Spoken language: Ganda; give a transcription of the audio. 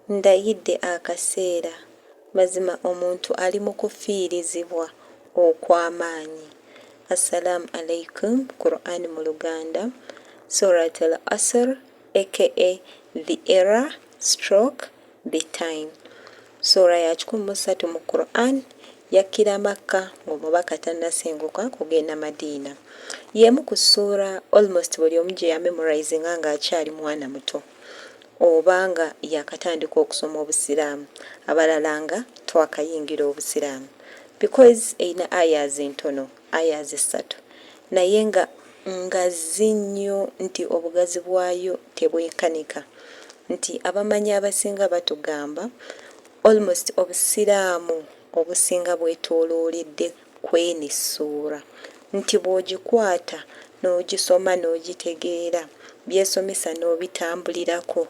Ndayidde akaseera, mazima omuntu ali mu kufiirizibwa okw'amaanyi. Assalam Alaikum, Quran mu Luganda, Surat Al Asr aka The Era stroke The Time. Ssuura ya 103 mu Quran, yakkira Makka ng'omubaka tannasenguka kugenda Madiina. Y'emu ku ssuura almost buli omu gye yamemorizinga ng'akyali mwana muto oba nga yaakatandika okusoma Obusiraamu, abalala nga twakayingira Obusiraamu because erina ayahs ntono, ayahs ssatu naye nga ngazi nnyo nti obugazi bwayo tebwenkanika nti abamanyi abasinga batugamba almost Obusiraamu obusinga bwetoolooledde kw'eno essuura nti bw'ogikwata n'ogisoma n'ogitegeera, by'esomesa n'obitambulirako